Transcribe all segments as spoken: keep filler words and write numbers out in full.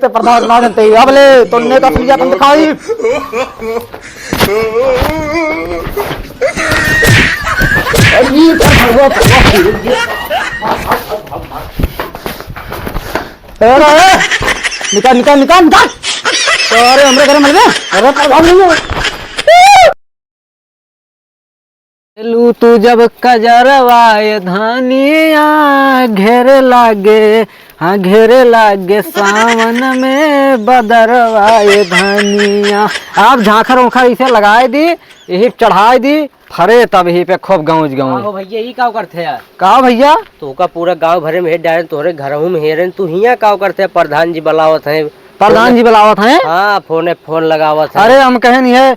प्रधान ना जनते ही। अब ले, तोन्ने का असलियत हम दिखाई। अरे, ये क्या भगवा, भगवा। अरे, निकाल, निकाल, निकाल, निकाल। अरे, हमरे घरे मलबे। अरे, प्रधान नहीं है। लू तू जब कजरवा ए धानिया घेरे लागे, हाँ, घेरे लागे सावन में बदरवा ए धानिया। आप झांखर उंखर इसे लगाए दी, यही चढ़ाए दी, फरे तब यही पे खूब गौज गौज। हो भैया, ई का करते यार? का भैया? तोका पूरा गांव भरे में हेर डारेन, तोहरे घरहू में हेरेन, तू हियां का करते है? प्रधान जी बुलावत हैं। प्रधान जी बुलावत हैं? हाँ, फोने फोन लगावत हैं। अरे हम कहेन है,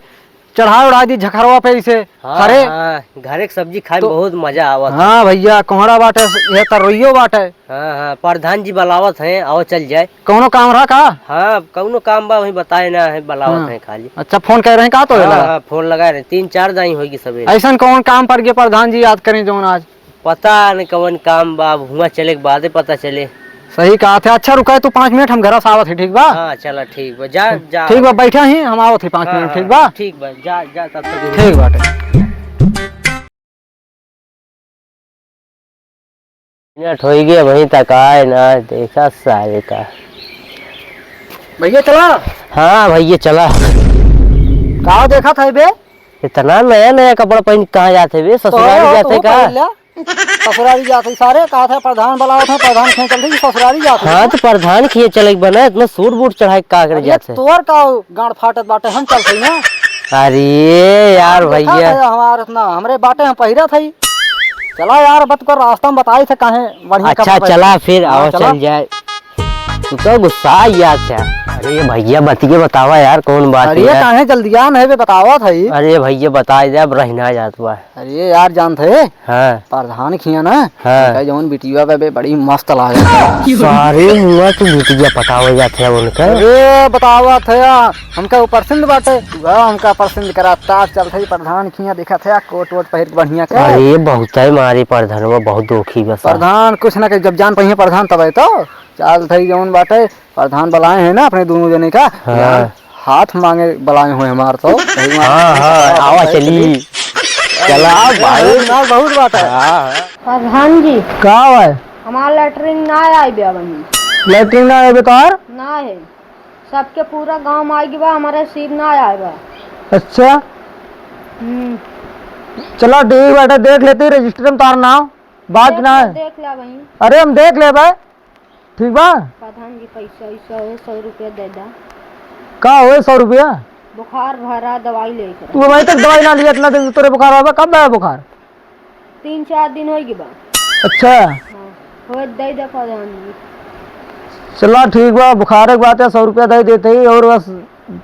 चढ़ाए उड़ाए दी झखरवा पे इसे। हाँ, अरे। हाँ, घरे के सब्जी खाए में तो बहुत मजा आवत है। हाँ भैया, कोहड़ा बाटे, यह तरोइयो बाटे। हाँ, हाँ, प्रधान जी बुलावत हैं, आओ चल जाए। कौनो काम रहा का? हाँ, कौनो काम बा, वही बताए ना है, बुलावत हाँ। हैं खाली। अच्छा, फोन कर रहे हैं का तो हाँ, एला? हाँ, फोन लगा रहे, तीन चार दाई होगी सवेरे। ऐसन कौन काम पड़ गया प्रधान जी याद करें जौन आज? पता न कवन काम बा, अब हुआं चले के बादे पता चले। सही कहा थे। अच्छा रुका है तू पाँच मिनट, हम घर से आवत ही, ठीक बा? हाँ, चला ठीक बा, जा, जा। ठीक बा, बैठा ही, हम आवत ही पाँच हाँ, मिनट, हाँ, ठीक बा? ठीक बा, जा, जा, तब तक। ठीक बाटे। मिनट होई गया, वहीं तक आए ना, देखा सारे का। भैया चला। हाँ भैया चला। का देखा था बे? इतना नया नया कपड़ा पहन के कहाँ जाते बे? ससुराल तोहरे हो, जाते तू का? पहन ला। ससुरारी जात है सारे, कहा था प्रधान बुलावत है, प्रधान खें चल रही ससुरारी जात है। हाँ, तो प्रधान खें चले के बना, इतना सूट बूट चढ़ाए के का करे अरे जात है? तोर का गांड फाटत बाटे, हम चलते हैं। अरे यार हम देखा भैया। था हमार इतना, हमरे बाटे हम पहिरा था ही। चला यार, बत कर रास्ता में बताई थे काहे बढ़िया अच्छा, कपड़ा चला पहन। फिर, हाँ, आओ चला। चल जाए। तू तो गुस्सा आ गया क्या? अरे भैया, बतिये बतावा यार, कौन बात अरे है? काहे जल्दियान है बे, बतावा था ही। अरे भैया, बताई दे, अब रहना जात बा। अरे यार, जानत है? हाँ। प्रधान खिया ना, हाँ। उनका जौन बिटिया बा बे, बड़ी मस्त लागे। सारे हुआ तो बिटिया पटावे जात है उनका। अरे बतावा था, हमका वो पसंद बाटे, वह हमका पसंद करा, तार चल थे प्रधान खिया, देखा था कोट वोट पहिर के बढ़िया के। अरे बहुत है मारे प्रधान, वो बहुत दुखी बस। प्रधान कुछ ना कही, जब जान पहिए प्रधान तब है तो चल थे जौन बाटे। प्रधान बुलाए हैं ना अपने दोनों जने का, हाँ। यार, हाथ मांगे बुलाए हुए हमार तो। हाँ, हाँ, आवा चली। चला, अरे, भाई। यार, बहुत बात है। हाँ, हाँ। प्रधान जी। का हुआ है? हमार लैट्रिन ना आए बे अबहीं। लैट्रिन ना आए बे तोहार? ना है। सबके पूरा गांव में आए बा, हमारे सीब ना आए बा। अच्छा। हम्म। चला, ठीक बाटे, देख लेते रजिस्टर में तोहार नाम। बात देख ना ले, है। देख ले भाई। अरे, हम देख ले भाई। ठीक बा? प्रधान जी, पैसा वैसा हो, सौ रुपया दे दा। का होए सौ रुपया? बुखार भरा, दवाई लेके। तू अबहीं तक दवाई ना लिया, इतना दिन से तोरे बुखार आवा, कब आया बुखार? तीन चार दिन होई गए बा। अच्छा। हाँ, होए दे दे प्रधान जी। चला ठीक बा, बुखार के बात है, सौ रुपया दे देते ही और बस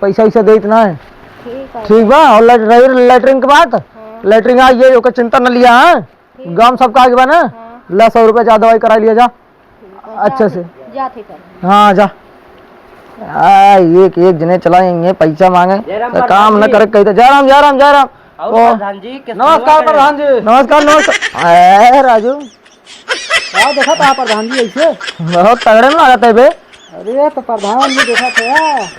पैसा वैसा दे इतना है। ठीक है। ठीक बा, और लैट-, रही लैट्रिन के बात, हाँ। लैट्रिन आई है, ओकर चिंता न लिया, हाँ? ठीक। गाँव सबका आगे बा ना? हाँ। ला, सौ रुपया जा, दवाई करा लिया जा। ठीक है, अच्छे जा से। जा, ठीक है। हाँ, जा। आ, एक, एक जने चला, ये पैसा मांगे, जय राम तो काम न प्रधान जी। करे, कही तो, "जय राम, जय राम, जय राम।" और ओ। प्रधान जी, किस नमस्कार सेवा करें? प्रधान जी। नमस्कार, नमस्कार। ए, राजू। का देखत है प्रधान जी ऐसे? बहुत तगड़े में लागत है बे। अरे तो प्रधान जी देखत है यार।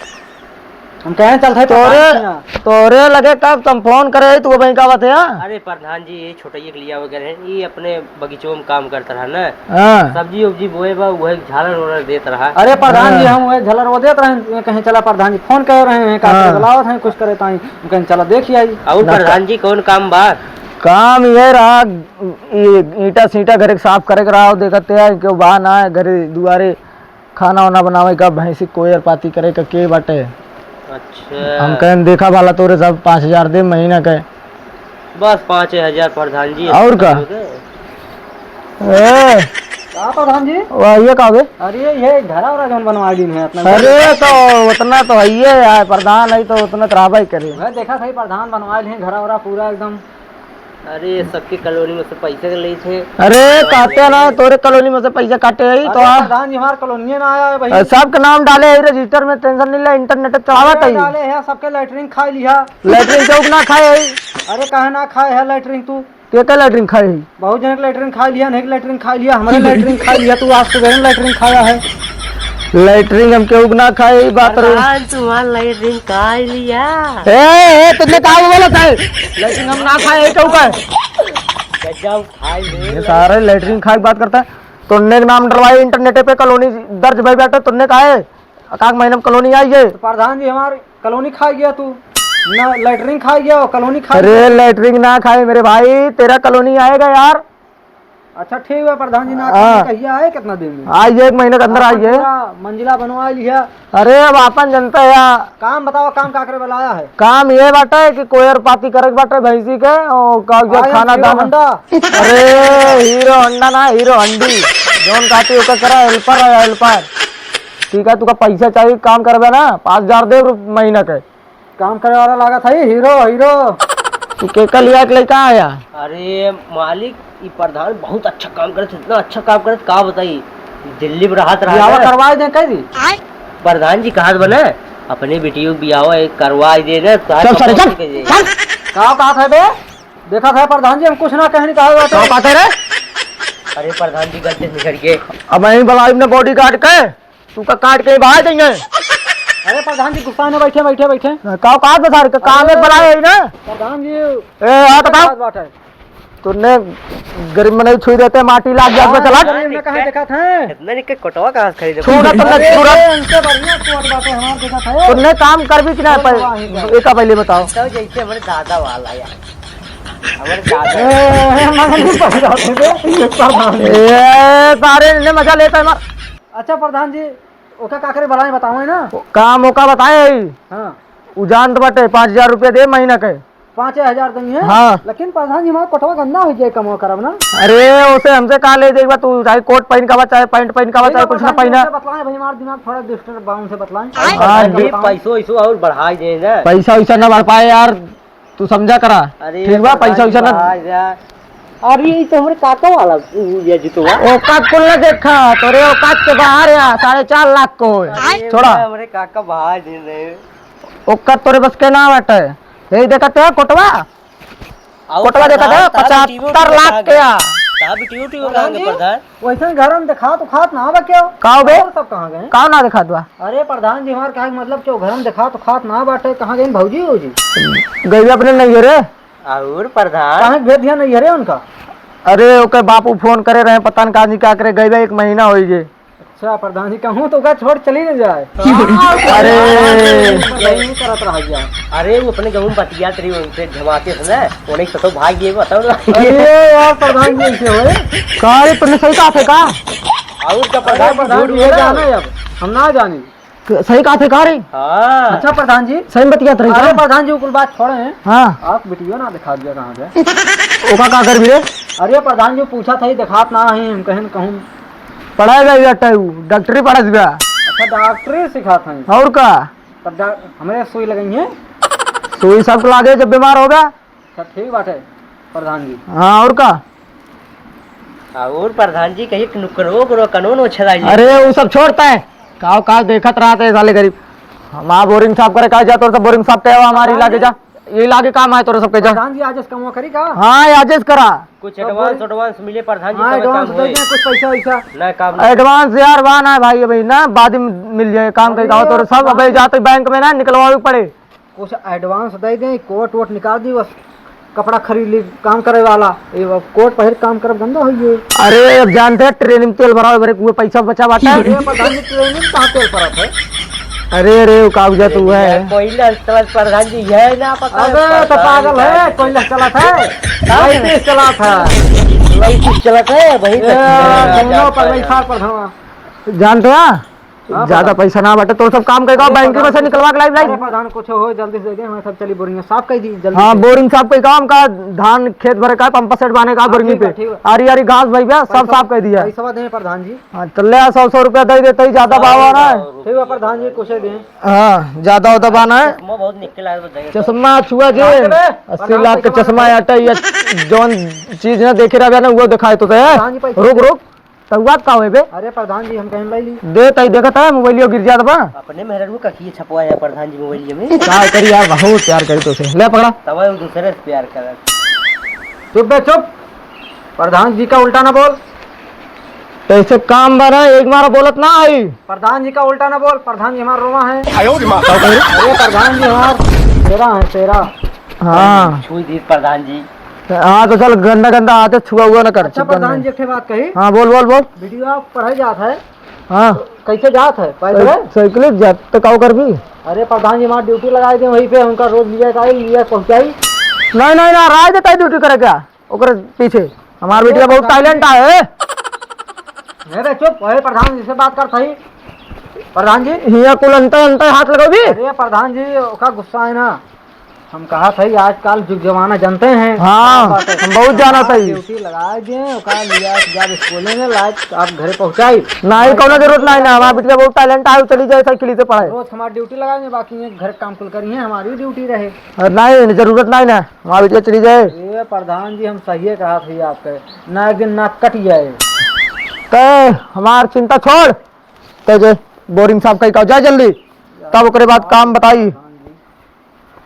हम कहें चल थे तोरे, प्रधान जी ना। तोरे लगे कब तुम फोन करे तू बैंक आवत है यार? अरे प्रधान जी ये छोटैया के लिया वगैरह है, ये अपने बगीचों में काम करता रहा ना। हाँ। सब्जी उब्जी बोए बा, वही झालर ओलर देत रहा। अरे प्रधान जी हाँ। हम वही झालर वो देत रहे, कहें चला प्रधान जी फोन कर रहे हैं, का हाँ। बुलावत हैं कुछ करे ताई, हम कहें चला देख आई। और ना प्रधान जी कौन काम बा? काम ये रहा, ई-, ईंटा सीटा घरे के साफ करे के रहा, देखते हैं, केहू बा ना है घरे दुआरे, खाना वाना बनावे का, भैंसी कोयर पाती करे का, के बाटे। अच्छा। हम कहें, "देखा भला तोरे सब पाँच हजार दे महीना के।" बस पाँच हजार प्रधान जी, और का? ए। का प्रधान जी? वाह, ये का बे? अरे, ये घरा वाला जौन बनवा दिन है अपना अरे, घर। तो उतना तो है ही है यार, प्रधान है तो उतना तो रहबे करे। वह देखा सही, प्रधान बनवा लिए घरा वाला पूरा एकदम। अरे, सबके कॉलोनी में से पैसे के लेत है। अरे, काटे ना, तोरे कॉलोनी में से पैसा काटे है, तो अरे, आ। प्रधान जी, हमार कॉलोनिये ना आया है भाई। अरे, सबके नाम डाले है रजिस्टर में, टेंशन नहीं ले, इंटरनेट पे चढ़ावा अरे, तई। डाले है, सबके लैट्रिन खाई लिया। लैट्रिन चौक ना खाए है। अरे, काहे ना खाए है लैट्रिन तू? के का लैट्रिन खाए है? बहुत जने के लैट्रिन खाई लिया, नहीं के लैट्रिन खाई लिया, हमारे लैट्रिन खाई लिया, तू आज सुबह में लैट्रिन खाया है। लैट्रिन हम केहू के ना खाए, ई बात रहे। प्रधान, तुम्हार लैट्रिन खाई लिया। ए, ए, तुमने का बोला था? लैट्रिन हम ना खाए, ई केहू का? गजब खाई ले। ये सारे लैट्रिन खाए की बात करता है। तुमने नाम डलवाई इंटरनेट पे, कॉलोनी दर्ज भई बाटे, तुमने का है? अकाक महीना में कॉलोनी आई है। तो प्रधान जी, हमार कॉलोनी खाई गया तू, ना लैट्रिन खाई गया और कॉलोनी खाई अरे, गया। लैट्रिन ना खाए मेरे भाई, तेरा कॉलोनी आएगा यार। अच्छा, ठीक है प्रधान जी, ना हाँ। कहिया आए, कितना दिन में? आइए, एक महीने के अंदर आपन आइए। पूरा मंजिला बनवा लिया। अरे, अब आपन जनता है यार। काम बताओ, काम का करे वाला आया है? काम ये बाटे कि कोयर पाती करे के बाटे भैंसी के, और का जो आया खाना हीरो दाना। होंडा। अरे, हीरो होंडा ना, हीरो हंडी। जौन कहती ओकर करा, हेल्पर है, हेल्पर। ठीक है, तुका पैसा चाहिए, काम करबे ना, पाँच हजार दे महीना के। काम करे वाला लागत है हीरो, हीरो। तू केकर लिया के लइका आया? अरे मालिक, ई प्रधान बहुत अच्छा काम करत, इतना अच्छा काम करत, का बताई। दिल्ली में रहत रहा यावा है। करवाई दे, कह दी। प्रधान जी कहत बने, अपने बिटियों के बियाह एक करवाई दे ना, तो चल सारे, चल, कमाई के दे। चल। का कहत है बे? देखत है प्रधान जी, हम कुछ ना कहनी, कहा बात का है। कहत है रे? अरे प्रधान जी, गलती से निकल गए। अब यहीं बुलाइब ना बॉडीगार्ड के। तू का काट के बाहर देंगे। अरे प्रधान जी, गुस्सा में बैठे, बैठे, बैठे। का, का औकात बता रहे, काम में अरे बुलाए ही ना। प्रधान जी, ए, आ बताओ। बात, बात है। तूने गरीब में नहीं छुई देते, माटी लाग जात में हाँ, चला। गरीब में कहाँ देखा था? इतना नहीं के कोटवा कहाँ से खरीदे? छूरा तुमने, अरे, छूरा। ये उनसे बढ़िया कोट बाटे, हमारे देखा था। तूने काम कर भी कि ना कोट पाए? वाह, वाह। एक पहले बताओ। तो जैसे हमारे दादा वाला यार। हमारे दादा। ए, ए, मगर नहीं पैदा होते थे, ये प्रधान जी। ए, सारे ने मजा लेता है मार। अच्छा प्रधान जी, ओका का करे भलाई बताओ है ना? काम ओका बताए ही। हाँ। उ जानत बाटे, पाँच हजार रुपया दे महीना के। पाँच हजार देंगे? हाँ। लेकिन प्रधान जी, हमारा कोटवा गंदा हो जाए, कमवा करब ना। अरे, उसे हमसे का ले देबा तू, चाहे कोट पहन के आवा, चाहे पैंट पहन के आवा, ठीक चाहे है, कुछ ना प्रधान जी, पहना। उनसे बतलाए भाई, हमारा दिमाग थोड़ा डिस्टर्ब बा, उनसे बतलाए। हाँ, प्रधान जी, पैसो वैसो और बढ़ाई दे ना। पैसा वैसा ना बढ़ पाए यार, तू समझा करा। अरे, ठीक बा, पैसा वैसा ना। भाई यार। अरे, ये तो हमरे काका वाला, उ, ये जी तो बा। औकात कुल ना देखा, तोरे औकात के बाहर या, साढ़े चार लाख को है। अरे, छोड़ा। हमरे काका भाई जी ने। औकात तोरे बस के ना बाटे। यही देखा तो है कोटवा। और कोटवा देखा था, प्रधान, तारा पचहत्तर लाख के आ। तारा बिटियो उटियो कहाँ गए प्रधान? वैसे घर में देखा तो खात ना बा क्या? का हो बे? और सब कहाँ गए? का ना देखात बा? अरे प्रधान जी, हमार कहे के मतलब, क्यों घर में देखा तो खात ना बाटे, कहाँ गइन भौजी, भौजी? गइबे अपने नैहरे। और प्रधान? कहाँ भेज दिया नैहरे उनका? अरे, ओकर बापू फोन करे रहे, पता न का जी का करे, गइबे एक महीना होई गे। अच्छा प्रधान जी, कहूँ तो ओका छोड़ चली न जाए। अरे। यही करत रह गया। अरे, वो अपने गाँव में बतियात रही, उनसे घमाते से ना, उन्हें तो भाग गए, बताओ ना। अरे यार, प्रधान जी ऐसे होए। का रे, तूने सही कहा थे का? और क्या अरे प्रधान जी, प्रधान झूठ जी, ये बोला? जाना है अब, हम ना जानी। क-, सही कहा थे का रे? हाँ। अच्छा प्रधान जी। सही में बतियात रही अरे का? प्रधान जी, कुल बात छोड़े हैं। हाँ। आप बिटियो ना दिखा दिया कहाँ पे? ओका का कर भी रे? अरे प्रधान जी, पूछा था, ही दिखात ना है, हम कहें कहूँ। पढ़ाई बा बेटा, उ डॉक्टरी पढ़त बा। अच्छा, डॉक्टरी सिखात हैं। और का? तब डा-, हमरे सुई लगई है। सुई सब लागे जब बीमार होबे। अच्छा, ठीक बात है प्रधान जी। हाँ, और का? और प्रधान जी कहिए कि नुकरो करो, कनो नो छेदाई ले। अरे, वो सब छोड़ता है। काव काव देखत रहत है साले गरीब। हमार बोरिंग साफ करे का जा, तोर सब बोरिंग साफ करे, हमारी लागे जा। ये लागे काम आए तोरे सबके जा। प्रधान जी, आज से कमवा करी का? हाँ, आज से करा। कुछ तो एडवांस बोल- एडवांस मिले प्रधान जी, हाँ, तबे एडवांस काम दे होई। दें, कुछ पैसा वैसा। ना काम नहीं। एडवांस यार, बा ना भाई, अभी ना, बाद में मिल जाए काम। अरे, कई का तोरे सब, प्रधान अबे जी। जाते बैंक में ना निकलवावे के पड़े। कुछ एडवांस दे दें, कोट वोट निकाल दी, बस कपड़ा खरीद ली, काम करे वाला। ये अब कोट पहिर काम करब गंदा होइए। अरे, अब जानते हैं, ट्रेन में तेल भरावे भरे, वो पैसा बचा बाटा। अरे, प्रधान जी, ट्रेन में कहाँ तेल भरत है? अरे, अरे, वो कागजात अरे, हुआ है। कोयला चलत प्रधान जी, यह ना पता अबे, तो पागल है, कोयला चलत है। लाइसेंस चलत है। लाइसेंस चलत है, वही ए, तो। दोनों पर वैसा प्रधान। जानते हैं? हाँ, ज्यादा प्रधान। पैसा ना बाटे, तो सब काम करेगा, अरे, बैंक में प्रधान, से निकलवा के लाई, लाई। अरे, प्रधान, कुछ हो, जल्दी से दे दे, हमें सब चली बोरिंग साफ कर दी, जल्दी हाँ, से। बोरिंग साफ करेगा, हमका धान खेत भरे का, पंप सेट बांधे का, हाँ, बोरिंग ठीक पे। बा, ठीक बा। आरी, आरी घास भई बा, सब पैसा, साफ कर दिया। पैसा दे प्रधान जी। हाँ, तो ले आ, सौ, सौ रुपया दे देते ही, ज्यादा भाव आ रहा है। ठीक बा, प्रधान जी, कुछ दे। हाँ, ज्यादा होता बाना है। चश्मा बहुत निकल आया, बताइए। चश्मा छुआ जे, हाँ, चले। अस्सी लाख के प्रधान, चश्मा आटा, ये जौन चीज ना देखे रहा ना, वो दिखाए तो है। प्रधान जी, पैसा रुक, दे। रुक। तउआ का होए बे? अरे प्रधान जी, हम कहीं लाई ली। दे तई देखत है, मोबाइलियो गिर जात बा। अपने मेहररुआ का किए छपवाया प्रधान जी मोबाइलियो में? का करी यार, बहुत प्यार करी तो से। ले पकड़ा। तब वो दूसरे से प्यार करत। चुप बे, चुप। प्रधान जी का उल्टा ना बोल। तो ऐसे काम बना, एक मारा बोलत ना आई। प्रधान जी का उल्टा ना बोल, प्रधान जी हमार रोमा है। अरे प्रधान जी हमार शेरा है, शेरा। हाँ। छुई दी प्रधान जी। हाँ, तो चल, गंदा गंदा हाथ छुआ हुआ ना कर। अच्छा प्रधान जी, एक ठे बात कही। हाँ, बोल, बोल, बोल। वीडियो आप पढ़े जात है। हाँ। कैसे जात है? पैदल है? साइकिल जात, तो का करबी? अरे प्रधान जी, हमार ड्यूटी लगाई दे, वहीं पे उनका रोज लिया जाए, लिया पहुँचाई। नहीं, नहीं, ना, राय देता है ड्यूटी करे क्या? ओकरे पीछे। हमार बिटिया बहुत टैलेंट है। अरे चुप, अरे प्रधान जी से बात करत हई। प्रधान जी। हियाँ कुल अंतर अंतर हाथ लगौबी। अरे प्रधान जी, ओका गुस्सा है ना। हम कहा था आजकल जुग जमाना जानते हैं। हाँ, बात है। हम बहुत जाना था। ड्यूटी लगा दिए, ओका लिया जब स्कूल में लाइट आप घरे पहुँचाई। नहीं, कोनो जरूरत नहीं ना, हमार बिटिया बहुत टैलेंट है, चली जाए साइकिल से पढ़े। रोज हमार ड्यूटी लगा दें, बाकी ये घर काम कुल करी है, हमारी ड्यूटी रहे। अरे नहीं, जरूरत नहीं ना। हमार बिटिया चली जाए। ए प्रधान जी, हम सही कहा था आपके, ना एक दिन नाक कट जाए। ते हमार चिंता छोड़, ते जे बोरिंग साहब कही कहो, जा जल्दी, तब ओकरे बाद काम बताई।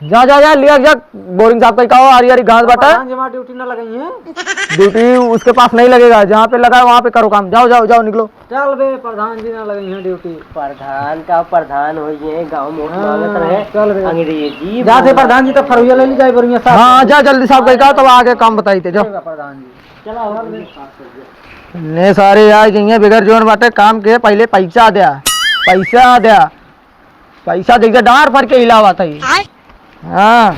जा, जा, जा, लिया जा, बोरिंग साहब कही कहो, आरी आरी घास बाटा। प्रधान जी, हमार ड्यूटी ना लगाई है। ड्यूटी उसके पास नहीं लगेगा, जहाँ पे लगा है वहाँ पे करो काम। जाओ, जाओ, जाओ, निकलो। चल बे, प्रधान जी ना लगाई है ड्यूटी। प्रधान का प्रधान हो गए, गाँव में वोट हाँ, मांगत रहे। चल बे। अंग्रेजी जाते बोलत प्रधान जी तो रहे। फरुया ले ली जाए, बोरिंग साहब। हाँ, जा जल्दी साहब कही कहो, तब आगे काम बताई थे, जाओ। ठीक है प्रधान जी। चला हो। ने सारे आ गई हैं, बिगर जोन बाटे काम के, पहले पैसा द्या, पैसा द्या, पैसा दे के डांर भर के हिलावा था ये। आय। हाँ,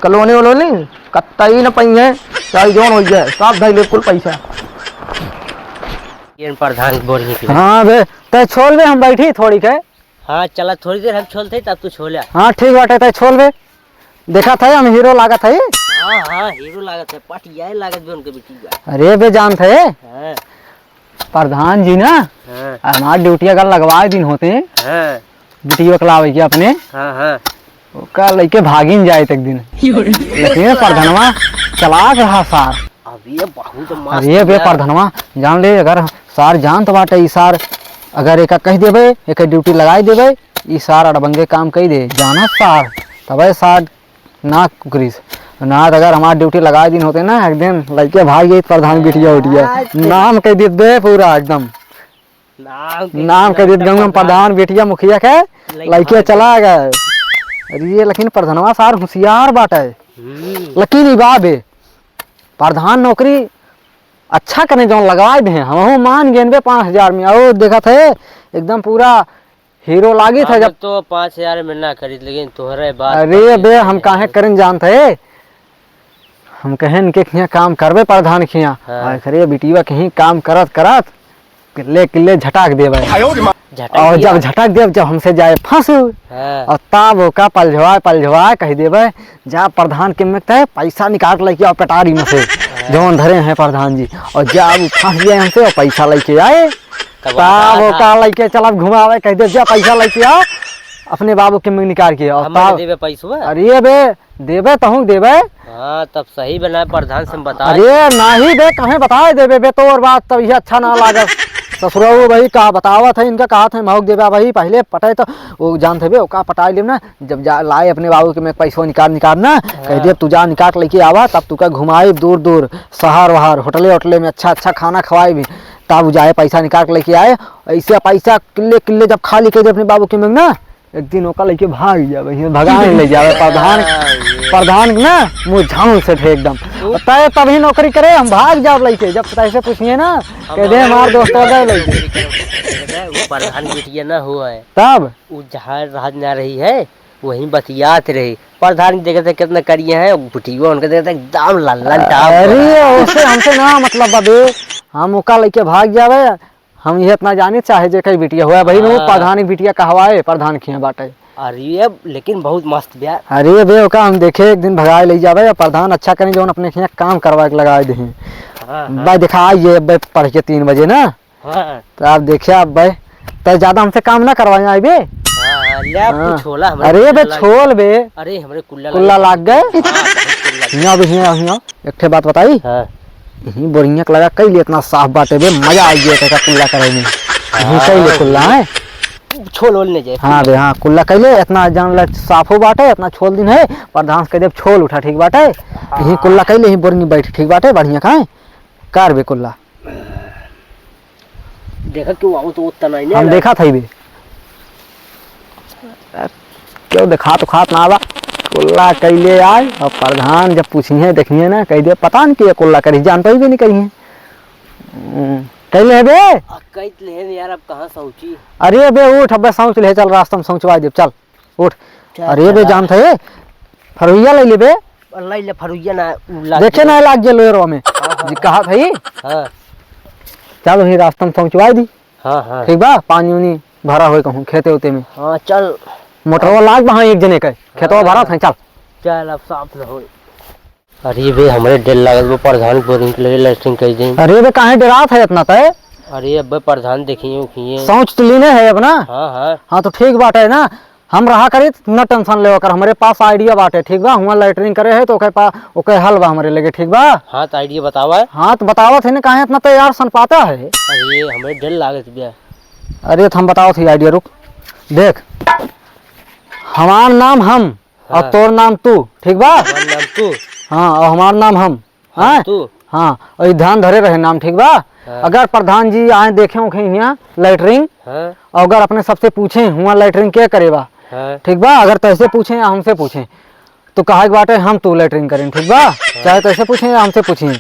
कॉलोनी वोलोनी कत्ता ही न पइहें, चाहे जोन हो जाए, सब धई ले कुल पैसा। ये प्रधान के बोरिंग के। हाँ बे, तै छोल बे, हम बैठी थोड़ी के। हाँ, चला थोड़ी देर हम छोलते, तब तू छोला। हाँ, ठीक बाटे, तै छोल बे। देखा था हम हीरो लागत है। हाँ, हाँ, हीरो लागत है, पटियाए लागत भी उनके बेटी बा। अरे बे, जानत है। हाँ। प्रधान जी ना, हाँ। हमार ड्यूटी अगर लगवाए दिन होते, हाँ। बिटिया के लावे के अपने, हाँ, हाँ। ओका लइके भागिन जाए एक दिन। लेकिन ये प्रधनवा चलाक रहा सार। अब ये बहुत मस्त अरे बे यार। प्रधनवा, जान ले, अगर सार जानत बाटे, ई सार अगर एका कह देबे, एके ड्यूटी लगाई देबे, ई सार अड़बंगे काम कई दे, जानत सार, तबे सार ना कुकरिस। ना तो अगर हमार ड्यूटी लगाए दिन होते ना, एक दिन लइके भाग गई प्रधान बिटिया उटिया। आज ते नाम कह देत बे पूरा एकदम। नाम कह नाम कह देत एकदम गंगम प्रधान। प्रधान बिटिया मुखिया के लइके लइके भाग चला गए। अरे ये लेकिन प्रधनवा सार होशियार बाटे। हम्म। लेकिन ई बा बे, प्रधान नौकरी अच्छा कने जौन लगवाए दे, हमहू मान गेन बे पाँच हजार में। और देखत है एकदम पूरा हीरो लागित है। हम जब तो पाँच हजार में ना करित, लेकिन तोहरे बात अरे पर बे, हम काहे करें जानत है? हम कहेन के खिया काम करबे प्रधान खिया। हाँ। आ, अरे बिटिया कहीं काम करत करत किल्ले किल्ले झटाक देबे। झटाक और जब दिया। झटाक देब, जब हमसे जाए फंस, हाँ। और तब ओका पलझवा पलझवा कह देबे, जा प्रधान के में तय पैसा निकाल लेके आओ पेटारी में से, हाँ। जौन धरे हैं प्रधान जी, और जब उ फंस गए हमसे और पैसा लेके आए, तब तब आधा। ओका लेके चलब घुमावे, कह दे जा पैसा लेके आओ अपने बाबू के में निकाल के, और हम तब देबे पैसवा। अरे बे, देबे तहूँ देबे। हाँ, तब सही बना, प्रधान से हम बता अरे नहीं बे, कहे बताए देबे बे, तोर बात तब ये अच्छा ना लागत। ससुरऊ भाई का बतावत है, इनका कहत है महूक देबे भाई, पहले पटे तो वो जानत है बे, ओका पटाई लेब ना, जब जा लाए अपने बाबू के में पैसो निकाल निकाल ना, हाँ। कह दे तू जा निकाल लेके आवा, तब तू का घुमाई दूर दूर, शहर वहर, होटले होटले में अच्छा अच्छा खाना खवाई भी, तब उ जाए पैसा निकाल के लेके आए, ऐसे पैसा किल्ले किल्ले जब खाली कह दे अपने बाबू के में ना, एक दिन ओका लेके भाग जावे, हियाँ भगाए ले जावे प्रधान, हाँ, ये। प्रधान ना मुँह झाँस से थे एकदम। वो तय तभी नौकरी करे, हम भाग जाब लेके, जब तैसे पूछिए ना, हम कह दे हमार दोस्त हो गए लेके। वो प्रधान बिटिया ना हुआ है। तब? वो जहाँ राज ना रही है, वहीं बतियात रही। प्रधान के देखते कितना करिए हैं, बिटिया उनके देखते एकदम लल्लन टाप अरे, बना। उससे हमसे ना मतलब बा बे, हम ओका लेके भाग जावे, हम ये इतना जानी चाहे जे कई बिटिया हुआ भाई, हाँ। प्रधान की बिटिया कहवाए, प्रधान खिया बाटे। अरे, लेकिन बहुत मस्त बा। अरे बे, ओका हम देखे एक दिन भगाए ले जावे, प्रधान अच्छा करें, जौन अपने खिया काम करवा के लगाए दे। हाँ, हाँ। भाई देखा, आइए अब पढ़ के तीन बजे ना। हाँ। तो आप देखिए अब भाई, तो ज्यादा हमसे काम ना करवाए आई बे। हाँ, हाँ, ले आप हाँ। कुछ होला, हमरे अरे बे, कुल्ला लाग छोल बे। अरे, हमरे कुल्ला कुल्ला लाग लाग गए। हाँ, बहुत कुल्ला। हियाँ भी हियाँ, हियाँ। एक ठे बात बताई? हाँ। यही बोरिया के लगा कई ले इतना साफ बाटे बे, मजा आ गया तेरा कुल्ला करे में। यही हाँ, कई ले कुल्ला है। छोल ओल नहीं जाए। हाँ बे, हाँ, कुल्ला कई ले, इतना जान ले साफो बाटे, इतना छोल दिन है, प्रधान से कह दे छोल उठा, ठीक बाटे। यही हाँ। कुल्ला कई ले, यही बोरिया बैठ, ठीक बाटे, बढ़िया खाए, कर बे कुल्ला। देखा क्यों आओ तो उतना नहीं हम ना। देखा था ही बे। क्यों देखा तो खात ना बा। कुल्ला कैले आए और प्रधान जब पूछिए देखिए ना, कह दे पता नहीं कि ये कुल्ला करी, जानता ही भी नहीं करिए। हम्म, कैले है बे? आ, कैत ले है यार, अब कहाँ सौची? अरे बे उठ, अबे सौच ले, चल रास्ता में सौचवा दे, चल। उठ। चल, अरे बे, चला। जानत है, फरुइया ले ले बे। ले ले फरुइया ना, उ लाग देखे गया। ना, लाग गया लोयरवा में। हाँ, हाँ। जी कहा था ही। हाँ। चल, वही रास्ता में पहुँचवाई दी। हाँ, हाँ। ठीक बा, पानी उनी भरा होए कहूँ खेते उते में। हाँ, चल। मोटरवा लाग बा, हाँ, एक जने के। खेतवा हाँ। भरा था, चल। चल, अब साफ न होए। अरे बे, हमरे डर लागत बा, प्रधान बोरिंग के लगे लैट्रिन कर दे। अरे बे, काहे डरात है इतना तय? अरे अबे, प्रधान देखिए, उखिए। सोच तो लीने है अब ना? हाँ, हाँ। हाँ, तो ठीक बाटे ना, हम रहा करी, न टेंशन लेवा कर, हमरे पास आइडिया बाटे, ठीक बा? हुआं लैट्रिन करे है, तो ओके पा-, ओके हल बा हमरे लगे, ठीक बा? हाँ, तो आइडिया बतावा। हाँ, तो बतावत है ना, काहे इतना तैयार सन पाता है? अरे, हमरे डर लागत बा। अरे, तो हम बतावत ही आइडिया, रुक। देख, हमार नाम हम, और हाँ। तोर नाम तू, ठीक बा? हमार नाम तू। हाँ, और हमार नाम हम। हम हाँ? तू। हाँ, और ई ध्यान धरे रहे नाम, ठीक बा? हाँ। अगर प्रधान जी आए देखे उखे हियाँ लैट्रिन, हाँ। और अगर अपने सबसे पूछे, "हुआं लैट्रिन के करे बा?" हाँ। ठीक बा? अगर तैसे पूछे या हमसे पूछे, तो कहा के बाटे, "हम तू लैट्रिन करें," ठीक बा? हाँ। चाहे तैसे पूछे या हमसे पूछे,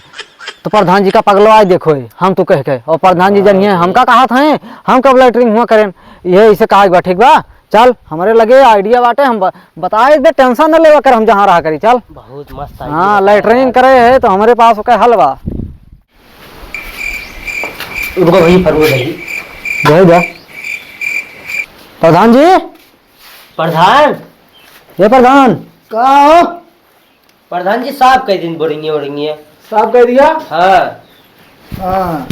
तो प्रधान जी का पगलो आए देखो, "हम तू" कह के, और प्रधान जी हाँ, जानिए, हाँ। "हम का कहा था, हम कब लैट्रिन हुआं करें?" ये इसे कहा के बा, ठीक बा? चल, हमरे लगे आइडिया बाटे, हम ब-, बताए दे, टेंशन न लेवा कर, हम जहाँ रहा करी, चल। बहुत मस्त आइडिया हाँ, बताया लैट्रिन यार। करे है तो हमरे पास ओके हल बा। रुको भाई, फरुआ भाई। दे दे। प्रधान जी। प्रधान। ये प्रधान। का हो? प्रधान जी, साफ कइ दिन बोरिंगे ओरिंगे। साफ कइ दिया? हाँ। हाँ।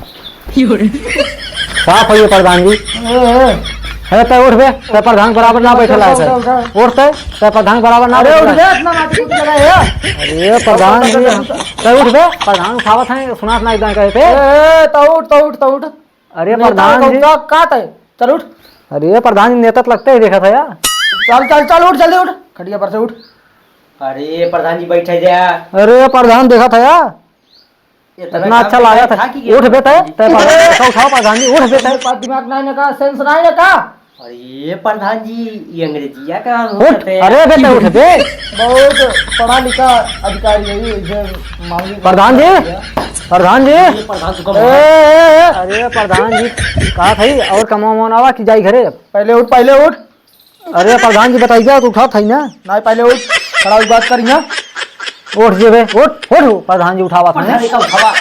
साफ होइए प्रधान जी। ए, ए। अरे तै उठ बे, तै प्रधान बराबर ना बैठे लायक है। उठा, उठा, उठा। उठ तै, तै प्रधान बराबर ना अरे बैठे उठ बे, लायक। इतना माटी कुछ लगा है। अरे प्रधान जी, तै उठ बे, प्रधान उठावत है, सुनात ना एकदम कहे पे। ए, ए, तौ उठ, तौ उठ, तौ उठ। अरे नेता प्रधान जी। का, का तै? चल उठ। अरे प्रधान जी, नेता तो लगते ही देखा था यार। चल, चल, चल उठ, जल्दी उठ। खटिया पर से उठ। अरे प्रधान जी बैठे जा। अरे प्रधान देखा था यार। इतना इतना अच्छा काम लगा था। था कि उठ बे तै, तै प्रधान जी, उठाओ, उठाओ प्रधान जी, उठ बे तै। तेरे पास दिमाग नहीं ना का, सेंस नहीं ना का? अरे प्रधान जी, ये अंग्रेजिया का उठ, होता है? अरे बे तै उठ बे। बहुत पढ़ा लिखा अधिकारी है ये, इसे मामूली प्रधान जी, बात है। प्रधान जी। ये प्रधान जी का ए, ए, ए, अरे प्रधान जी, कहा था ही और कमाओ मनावा कि जाई घरे अब। पहले उठ, पहले उठ। अरे प्रधान जी बताइए, तो उठा था ही ना। नहीं, पहले उठ, खड़ा होके बात करी ना। उठ जे बे, उठ, उठ, उठ, प्रधान जी उठावा था उठा ना। नहीं का उठावा।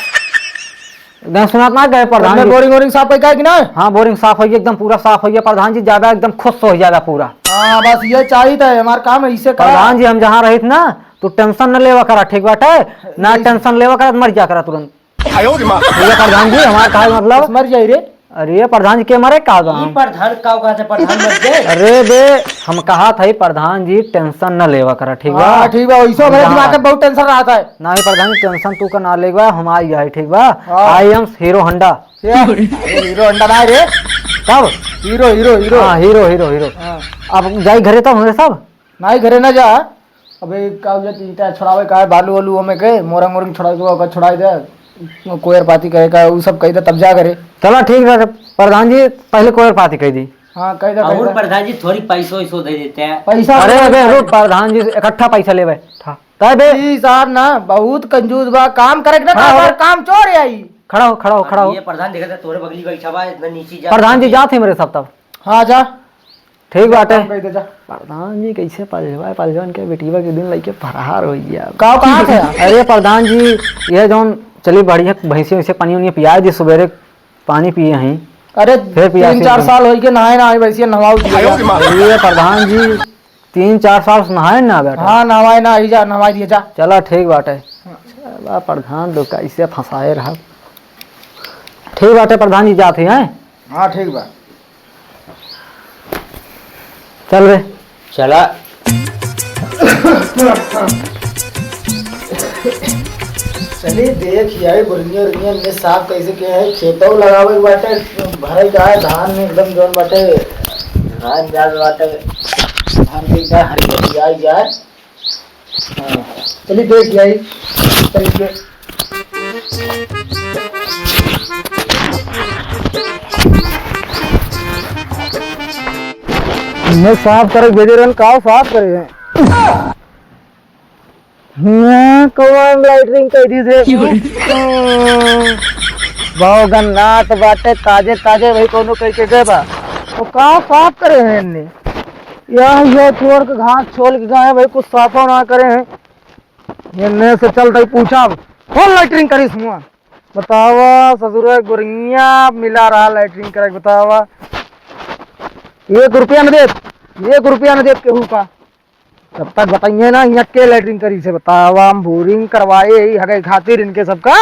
एकदम सुनात ना गए प्रधान तुमने जी। बोरिंग वोरिंग साफ कइका कि ना? हाँ, बोरिंग साफ होइए, एकदम पूरा साफ होइए प्रधान जी, ज्यादा एकदम खुश हो जाएगा पूरा। हाँ, बस ये चाहिए था, हमारा काम है, इसे करा। प्रधान जी हम जहाँ रहित ना, तू टेंशन न लेवा करा, ठीक बाटे? ना यही टेंशन लेवा करा, मर जा करा तुरंत। आयो रे माँ। भैया प्रधान जी, हमार कहा मतलब? मर जाई रे। अरे प्रधान जी के मरे का बा? ई प्रधान का कहते, प्रधान मर गए? अरे बे, हम कहा था ही प्रधान जी टेंशन न लेवा करा, ठीक बा? हाँ, ठीक बा, वैसे मेरे हाँ। दिमाग में बहुत टेंशन रहता है। नहीं प्रधान जी, टेंशन तू का ना लेवा, हम आई है, ठीक बा? हाँ। I am Hero Honda। क्या? अरे हीरो होंडा ना रे। तब? हीरो, हीरो, हीरो। हाँ, हीरो, हीरो, हीरो। हाँ। अब जाई घरे तब हमरे सब? नहीं, घरे ना जा। अबे का हो गया, ईंटा छुड़ावे का है, बालू वालू हमें के, मोरंग मोरंग छुड़ावे के, ओकर छुड़ाई दे, कोयर पाती करे का, उ सब कही दे, तब जा घरे। चला ठीक बा, प्रधान जी पहले कोयर पाती कही दी। हाँ, कही दे, कही और दे। प्रधान जी थोड़ी पैसो वैसो दे देते हैं। पैसा अरे अबे रुक, प्रधान जी से इकट्ठा पैसा लेबे। ठा-, तय बे। ई साहब ना बहुत कंजूस बा, काम करे के ना, खड़ा हो। काम चोर है ई। खड़ा हो, खड़ा हो, खड़ा हो। ये प्रधान देखा था, तोरे बगली बैठा बा, इतना नीचे जा। प्रधान जी जात है मेरे साथ तब। हाँ, जा। ठीक बाटे। काम कही दे, जा। प्रधान जी कैसे पलजवा, पलजवन के बेटीवा के दिन लइके फरार हो गया। का, कहाँ थे आप? अरे प्रधान जी, ये जौन चली बढ़िया भैंसी वैसे पानी उनी पिया दी, सुबेरे पानी पिए हैं। अरे फिर पिया तीन चार साल होई के नहाए ना आई, वैसे नहवाऊ दिया। अरे प्रधान जी, तीन चार साल से नहाए ना बैठा। हाँ, नहवाए ना आई, जा, नहवाई दिए, जा। चला ठीक बाटे। हाँ। चला प्रधान तो कैसे फंसाए रहा। ठीक बाटे प्रधान जी, जात ही हैं। हाँ, ठीक बा। चल रे। चला। चली देख यार, बुरनिया उरनिया में साफ कैसे के है, खेतौ लगावे के बाटे, भरे का है, धान में एकदम जौन बाटे, धान जाल बाटे, धान के का हरियर जाए जाए। हाँ, चली देख आई, चल के। मैं साफ करे भेजे रहन, का साफ करे हैं? हियाँ कौन लैट्रिन कइ दी से? क्यों रे? बहुत गन्नात बाटे, ताजे ताजे भाई कौनो कइ के गए बा। तो का साफ करे हैं इनने? यह, यह छोड़ के घास छोल के गए हैं भाई, कुछ साफो ना करे हैं। इनने से चल तई पूछा, कौन लैट्रिन करिस हुआ? बतावा ससुरा गोरिया मिला रहा लैट्रिन करे, बतावा। एक रुपया न देत, एक रुपया न देत केहू का। जब तक बताइए ना, यहाँ के लैट्रिन करी से बतावा, हम बोरिंग करवाए ही हगे खातिर इनके सबका।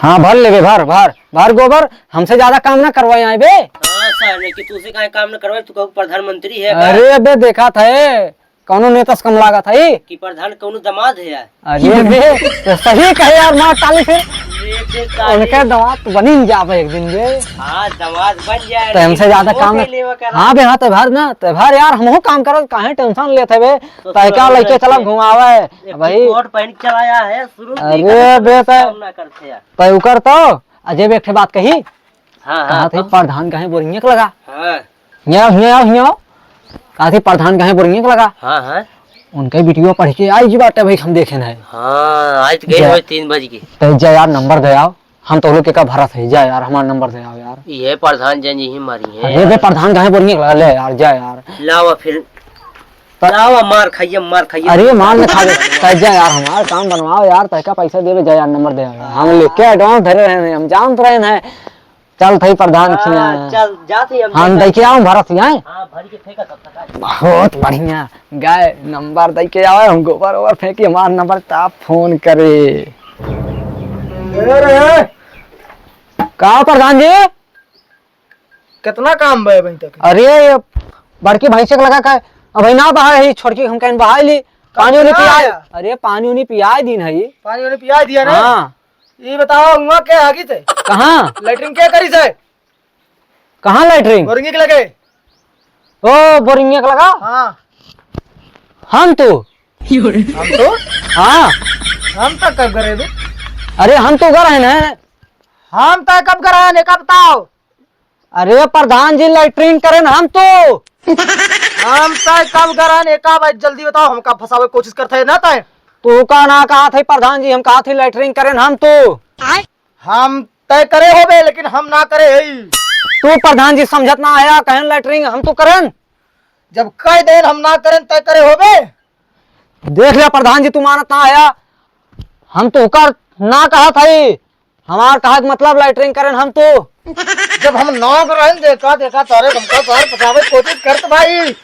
हाँ, भर लेबे, भर, भर, भर गोबर, हमसे ज्यादा काम ना करवाए आए बे। हाँ सर, लेकिन तू से काहे काम ना करवाए, तू कहू प्रधानमंत्री है का? अरे अबे देखा था, कौनो नेता से कम लागत है? कि प्रधान कौनो दामाद है यार। अरे बे, तो सही कहे यार, मार ताली फिर। ये दे ताली। उनके दामाद तो बनी जाबे एक दिन बे। हाँ, दामाद बन जाए, तो हमसे लेकिन ज्यादा वो काम ना। कैले वो करा? हाँ बे, हाँ, तो भर ना, तो भर यार, हमहू काम करत, काहे टेंशन लेत है बे? तो तय का सुनो लइके बे, चला एक घुमावे एक भाई। कोट पहन के चला आया है, शुरू से अरे कभी बे, कुछ तो काम ना करते यार। तय उकर तो अजय बे एक ठे बात कही। हाँ, हाँ, कहा थे तो? प्रधान कहे बोरिंगे के लगा। हाँ। हियाँ, हियाँ, हियाँ। कहा थी प्रधान कहे बोरिंगे के लगा। हाँ, हाँ। उनके वीडियो पढ़ के आई जी बाटे भाई हम देखे ना। हाँ, आज तो गए जा। हुए तीन बज के। तो जा यार नंबर दे आओ, हम तो लोग के का भरत है, जा यार हमारा नंबर दे आओ यार। ये प्रधान जन यही मारी है अरे बे यार। प्रधान कहे बोरिंगे के लगा, ले यार जा यार। लावा फिर। पर लावा मार खाइए, मार खाइए। अरे मार न खावे, तो जा यार हमारा काम बनवाओ यार, तय का पैसा देवे जा यार नंबर दे आओ यार। हम लेके एडवांस धरे रहे हैं, हम जानत रहे हैं। चल थई प्रधान हाँ, खिया। चल, जात ही हम हम देखा। देखे आओ भरत ही आए। हाँ, भर के फेंका तब तक आ। बहुत बढ़िया। गाय नंबर दे के आवे, हम गोबर ओबर फेंकी, हमार नंबर ता फोन करे। अरे, का प्रधान जी? कितना काम बा अभी तक? अरे, ये बड़की भैंसे के लगा का, अभी ना बहा है, छोटकी हम कहीं बहा ली। पानी उनी कहाँ पिया, आया? अरे, पानी उनी पिया दिन है। पानी उनी पिया दिया ना? हाँ। ये बताओ, हुआ के आगी थे? कहाँ? लैट्रिन के करी थे? कहाँ लैट्रिन? बोरिंगे के लगे। ओ, बोरिंगे के लगा? हाँ। हम तो। हम तो? हाँ। हम तो कब करे बे? अरे, हम तो उधर है ना। हम तो कब करे हैं, का बताओ? अरे, प्रधान जी, लैट्रिन करेन हम तो। हम तो कब करे हैं, का बात, जल्दी बताओ, हमका फंसावे कोशिश करते हैं ना तय। तू का ना कहा थे प्रधान जी, हम कहा थे लैट्रिन करेन हम तो। हम तय करे होबे, लेकिन हम ना करे हई। तू प्रधान जी समझत ना आया, कहन लैट्रिन हम तो करन। जब कह देन हम ना करन, तय करे होबे। देख लिया प्रधान जी, तू मानत ना आया, हम तो ओकर ना कहत हई, हमार कहा के मतलब लैट्रिन करन हम तो। जब हम ना करन, देखा, देखा, तारे हमका बाहर बचावे कोशिश करत भाई।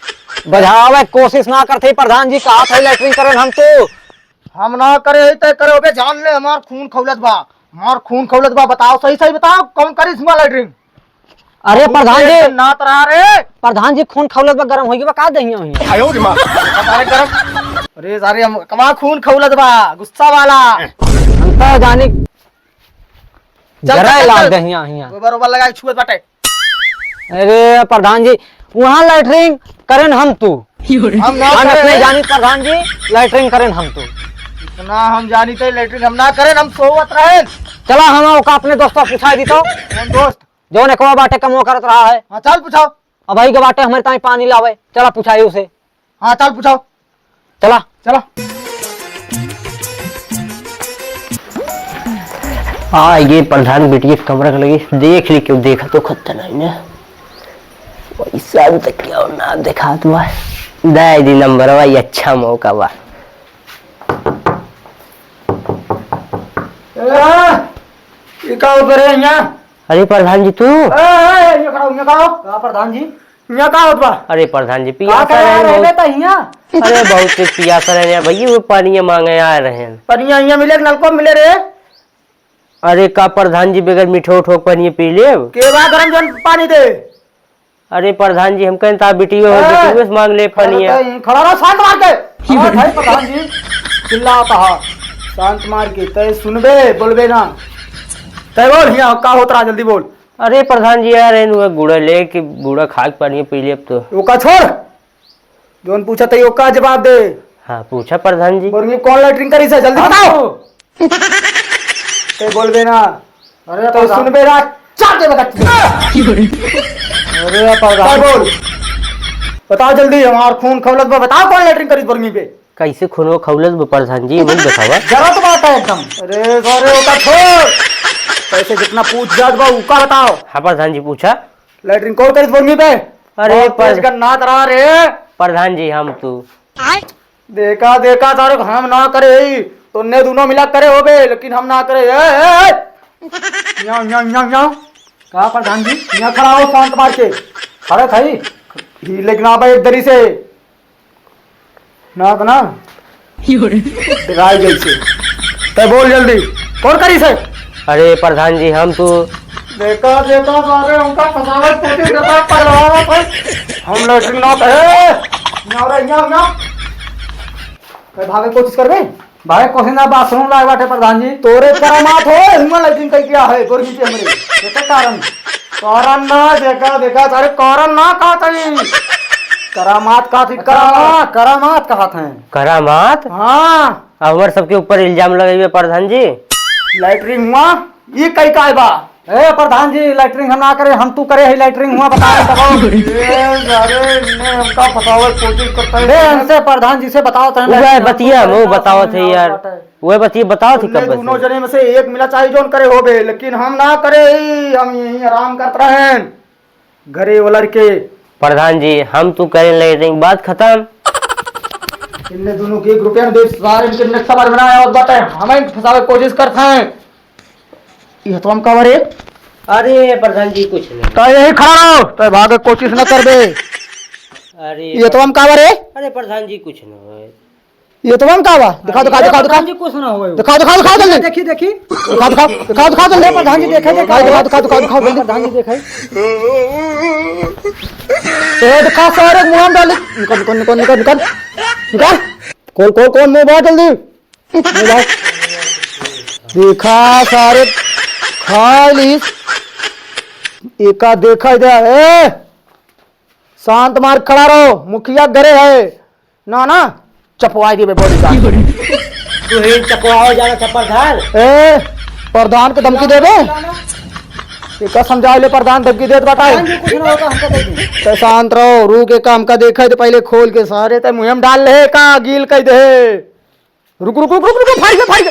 बजावे कोशिश ना करते प्रधान जी, कहत हई लैट्रिन करन हम तो। हम ना करे हई, तय करे होबे, जान ले, हमार खून खौलत बा, हमार खून खौलत बा। बताओ, सही सही बताओ, कौन करी इसमें लैट्रिन? अरे खून प्रधान जी, खौलत ना तरा रे। प्रधान जी, खून खौलत बा, गरम होई बा, का दहिया होई? आयो रे माँ। अरे गरम। अरे सारे हम कमा खून खौलत बा, गुस्सा वाला। हम तो जानी चल, जरा चल, लाग चल। दहिया हिया। गोबर ओबर लगा के छुअत बाटे। अरे प्रधान जी, वहाँ लैट्रिन करेन हम तू। हम ना हम करे। अपने जानी प्रधान जी, लैट्रिन करेन हम तू। इतना हम जानी तो लैट्रिन हम ना करेन, हम सोवत रहेन। चला हम ओका अपने दोस्तवा पूछाई दी तो। कौन दोस्त? जौन एकवा बाटे कमवा करत रहा है। हाँ, चल पूछाओ। अब आई के बाटे हमरे ताई पानी लावे। चला पूछाई उसे। हाँ, चल पूछाओ। चला। चला। आ, ये प्रधान बिटिया के कमरा के लगे, देख ली, क्यों देखा तो खत्ता नहीं ना। पैसा अभी तक क्या ना देखात बा। दे दी नंबर भाई, अच्छा मौका बा। ए, ये का ऊपर है यहाँ? अरे प्रधान जी तू? ए, ए, ये खड़ा हो, ये खड़ा हो। का प्रधान जी? यहाँ का होत बा? अरे प्रधान जी, का पियासा करे रहे रहे बहुत। बे त हियाँ? अरे बहुत तेज पियासा रहे यार भैया, वो पानी मांगे आए रहे हैं। पनिया हियाँ मिले कि नलको मिले रे? अरे का प्रधान जी, बगैर मीठो उठो के पानी पी लेब? के बा गरम जौन पानी दे? अरे प्रधान जी, हम कहें ता बिटियो हो, ए! बिटियो से मांग ले पानी। अरे तई खड़ा रह, शांत मार के। अरे भाई प्रधान जी, चिल्लाता हा। शांत मार के, तय सुनबे, बोलबे ना। तय बोल, हियाँ का होत रहा, जल्दी बोल। अरे प्रधान जी यार, एन हुए गुड़ा ले कि गुड़ा खा के पानी पी लेब तो। ओका छोड़, जौन पूछा तई ओका जवाब दे। हाँ, पूछा प्रधान जी। बोरिंगे कौन लैट्रिन करी से, जल्दी बताओ। ए, बोलबे ना। अरे तो प्रधान। सुनबे ना, चाट देबे गट्टी। अरे प्रधान। का बोल? बताओ जल्दी, हमार खून खौलत बा, बताओ कौन लेटरिन करिस बर्मी पे? कैसे खून खौलत बा प्रधान जी, मुझे बतावा। जरूरत बात है एकदम। अरे सारे, ओका छोड़। पैसे जितना पूछ जात बा, उका बताओ। हाँ प्रधान जी, पूछा। लेटरिन कौन करिस बर्मी पे? अरे बहुत पर- तेज गन्नात रहा रे। प्रधान जी, हम तू। देखा, देखा, सारे हम ना करे ही, तोन्ने दोनों मिला करे होबे, लेकिन हम ना करे। ए, ए, ए! न्याव, न्याव, न्याव, न्याव। का प्रधान जी? यहाँ खड़ा हो, शांत मार के। खड़े खाई। ही लेकिन आबे एक दरी से। ना तो ना। दिखाई जैसे। ते बोल जल्दी, कौन करी से? अरे प्रधान जी, हम तो देखा, देखा, सारे हमका फंसावे की कोशिश करता है, पगलावा कोई। हम लेटरिन ना करे। ना रे, ना, ना। कहीं भागे कोशिश करबे? भागे कोशिश ना, बाथरूम लाए बाटे प्रधान जी। तोरे करामात हो, हुआ लेटरिन कहीं किया है, गोरगी के हमरे। ये तो कारण। कारण ना, देखा, देखा, सारे कारण ना कहा था ये। करामात कहा थी, अच्छा, करामात। करामात कहा था। करामात? हाँ। अब हमारे सबके ऊपर इल्जाम लगइबे प्रधान जी। लेटरिन हुआ, ये कहीं का है बा? ए प्रधान जी, लेटरिन हम ना करे, हम तू करे है लेटरिन हुआ, बताओ, बताओ। ए, अरे, इन्हें हमका फंसावे की कोशिश करता है। बे, इनसे प्रधान जी से बताओ तो वह लेटरिन हम बतिया, तू करे वो ना, बताओ समझ थे में यार। आवत बाटे। वह बतिया बताओ थे तुमने कब दोनों से? जने में से एक मिला चाहे जोन करे होबे, लेकिन हम ना करे ही, हम यहीं आराम करत रहेन। घरे वाला के। प्रधान जी, हम तू करे लेटरिन, बात खत्म। इनने दोनों के एक रुपया न दे, सारे इनके नक्शा मार बनाया और बात है, हमें फंसावे की कोशिश करता है। ये तो हम कवर है। अरे प्रधान जी, कुछ नहीं। तो यही खड़ा रहो, तो भागे कोशिश न करबे। अरे ये तो हम कवर है। अरे प्रधान जी, कुछ नहीं। ये तो हम का बा? दिखा, दिखा, अरे दिखा, दिखा। प्रधान जी, कुछ ना होए। दिखा, दिखा, दिखा, जल्दी। देखी, देखी। दिखा, दिखा, दिखा, दिखा, जल्दी। अरे प्रधान जी, देखे, देखे। दिखा, दिखा, दिखा, दिखा, दिखा, जल्दी। प्रधान जी, देखे। ए, दिखा, सारे मुंह में डाले। निकाल, निकाल, निकाल, निकाल, निकाल। निकाल। खोल, खोल, खोल, मुंह बाहर जल्दी। मुंह बाहर। दिखा, सारे खा लीस। एका देखा इधर, ए। शांत मार खड़ा रहो, मुखिया घरे है। ना, ना, चपवाई देबे bodyguard। तू ही चपवाओ जाना था प्रधान। ए, प्रधान के धमकी देबे? एका समझा ले, प्रधान धमकी देत बाटा। प्रधान जी, कुछ ना होगा, हमका दे दीजिए। तो शांत रहो, रुक, एका हमका देखा तो पहले खोल के सारे ते मुंह में डाल ले का गील कह दे। रुक, रुक, रुक, रुक, रुक, फाड़ के, फाड़ के।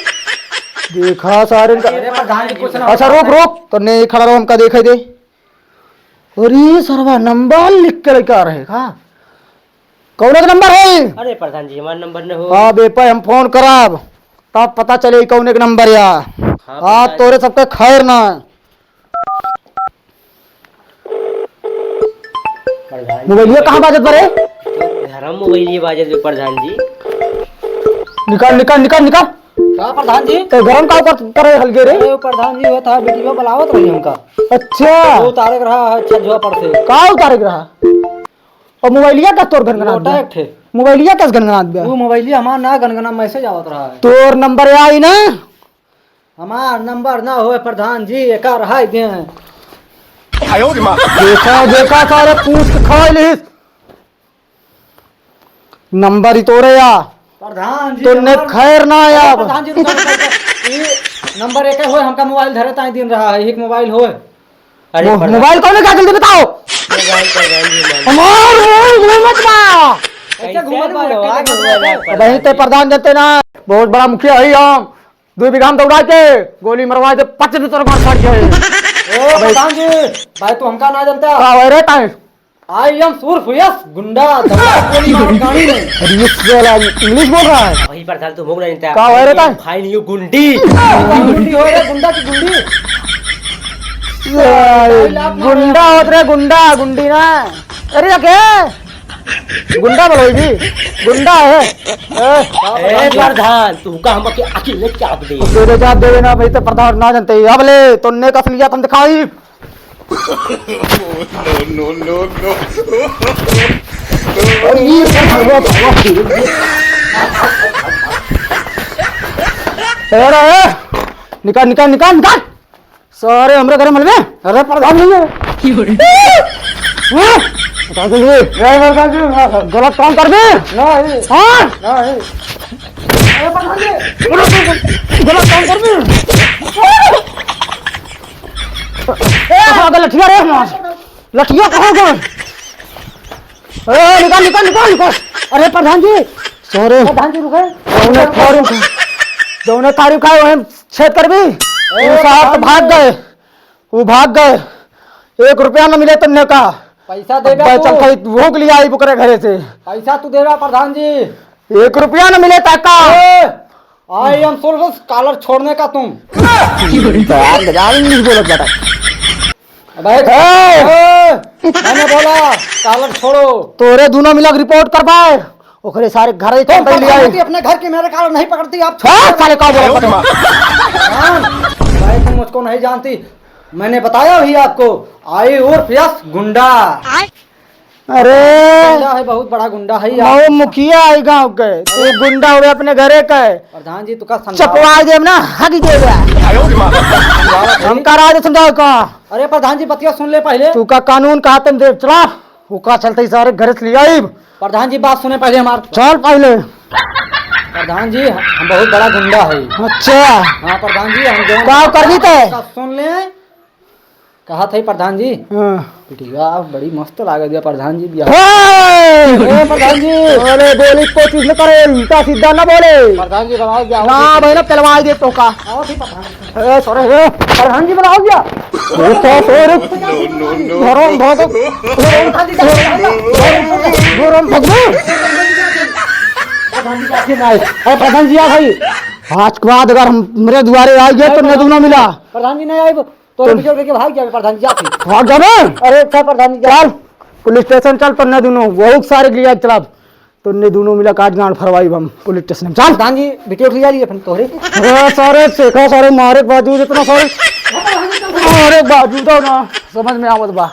देखा सारे इनका। अरे प्रधान जी, कुछ ना अच्छा, होगा। रुक, रुक, तो नहीं खड़ा रहो, हमका देखा दे। अरे सरवा, नंबर लिख के लेके आ रहे का? कौन एक नंबर है? अरे प्रधान जी, हमार नंबर न हो। हाँ, बेपे हम फोन करब, तब पता चले कौन एक नंबर या। हाँ, आज प्रधान तोरे जी। सबके खैर ना। प्रधान जी, मोबाइलिया कहाँ बाजत बा रे? तो घर में मोबाइलिया बाजत बा प्रधान जी। निकाल, निकाल, निकाल, निकाल। का प्रधान जी? तो गरम का कर, करे हलगे रे? अरे प्रधान जी, वो था बेटिया बुलावत रही हमका। अच्छा। वो उतारे के रहा है छज्जुआ पर से। का उतारे के रहा? और मोबाइलिया का तोर गनगनात लोटा बा? एक ठे। मोबाइलिया का गनगनात बा? वो मोबाइलिया हमार ना गनगना, message आवत रहा है। तोर नंबर आई ना? हमार नंबर ना होए प्रधान जी, एका रहाई दे। देखा, देखा, सारे पूछ के खा लिस। नंबर ही तोरे या। प्रधान जी, तोन्ने हमार खैर ना आया अरे अब। प्रधान जी, रुको, रुको, रुको। ई नंबर एक होए, हमका मोबाइल धरे ताई दिन रहा है, एक मोबाइल होए। अरे मो-, प्रधान मोबाइल कौन है, क्या जल्दी बताओ। मोबाइल प्रधान जी, मोबाइल। हमार मोबाइल घूमत बा। कैसे घूमत बा? कैसे घूमत बा? वहीं ते प्रधान जनते ना, बहुत बड़ा मुखिया है हम। दो बीघा में दौड़ा के गोली मरवा दे, पच दे तोर मार फाड़ के। ए, अबे प्रधान जी, भाई तू हमका ना जानता। का होए रे ताई? I am सूर फुयस गुंडा, दबा गोली मार गाड़ी में। अरे ये साला English बोल रहा है। वही प्रधान तू मोग ना जानता। का होए रे ताई? Fine you गुंडी। गुंडी हो रे, गुंडा की गुंडी। साला गुंडा होत रे, गुंडा, गुंडी ना। अरे क्या? गुंडा बोलो जी, गुंडा है। ए, ए, प्रधान, तू का हमके अकेले चाप दे। अकेले चाप देवे ना भाई, तो प्रधान ना जानते। अब ले, तोन्ने का असलियत हम दिखाई। No, no, no, no। अरे, ये क्या हुआ? ए, रे, ए, निकाल, निकाल, निकाल, निकाल। सारे हमरे घरे मलबे? अरे प्रधान नहीं है। हाँ? प्रधान जी, ए, प्रधान जी, हाँ, हाँ। गलत काम करबे? ना, ए। हाँ? ना, ए। अरे प्रधान जी, गलत काम कर दी। ए, कहाँ गए लठिया रे हमार? लठिया कहाँ गए? ए, निकाल, निकाल, निकाल, निकाल। अरे प्रधान जी, sorry। प्रधान जी रुके। जौने थारी, जौने थारी खाए वही छेद कर भी। ए, उ साहब तो प्रधान भाग जी। गए। उ भाग गए। एक रुपया न मिले तन्ने का। पैसा देबे अब तू। चल कहीं भूख लिया आई बुकरे घरे से। पैसा तू देबा प्रधान जी। एक रुपया न मिले ताका। ए, I am source collar छोड़ने का तुम। यार, बाजार में नहीं बोलत बेटा। अबे, ए! ए, मैंने बोला collar छोड़ो। तोरे दोनों मिलक रिपोर्ट कर पाए। ओकरे सारे घर ही तुम चल पहले प्रधान आए। जी अपने घर की मेरे collar नहीं पकड़ती, आप हाँ, साले का बोला पकड़। हाँ, भाई तुम मुझको नहीं जानती, मैंने बताया भी आपको, I उर्फ यस गुंडा। अरे गुंडा है, बहुत बड़ा गुंडा है मऊ आप। मुखिया है गांव के, तू गुंडा हुए अपने घरे के। प्रधान जी तू का समझाओ। चपवा देब ना, हग देब। हम का राज समझाओ का? अरे प्रधान जी बतिया सुन ले पहले। तू का कानून का हाथ में दे चला। ओका चलते ही सारे घर से ले आई। प्रधान जी, बात सुने पहले हमार। चल पहले। प्रधान जी, हम बहुत बड़ा गुंडा है। अच्छा। हाँ प्रधान जी, हम जो का करबी ते? सुन ले। कहा थे प्रधान जी। हाँ। पिटिया बड़ी मस्त लागत बा प्रधान जी बिया। हे! ए प्रधान जी। अरे बोली कोशिश न करे, उल्टा सीधा न बोले। प्रधान जी बनाओ क्या? ना भाई ना, पेलवा दे तो का। आओ ठीक प्रधान। ए, sorry, ए, प्रधान जी बनाओ क्या? ए, तो, sorry। धरम भाग, धरम भाग। प्रधान जी, क्या खेल रहा है? अरे, प्रधान जी, आ भाई। आज के बाद अगर हम, मेरे दुआरे आ गए, तो न दूना मिला। प्रधान जी, नहीं आए, तो तो पीछे लेके भाग गया प्रधान जी, जा फिर। भाग जाना? अरे, अच्छा, प्रधान जी, जा। चल, पुलिस स्टेशन चल, तो न दूनो, बहुत सारे लिया, चला। तोन्ने दूनो मिला काट गांड फरवाई हम पुलिस स्टेशन में। चल। प्रधान जी, बिटिया उठ जा लिए अपन तोहरे। अरे सारे शेखा, सारे मारे के बावजूद इतना सारे, मारे के बावजूद ना समझ में आवत बा।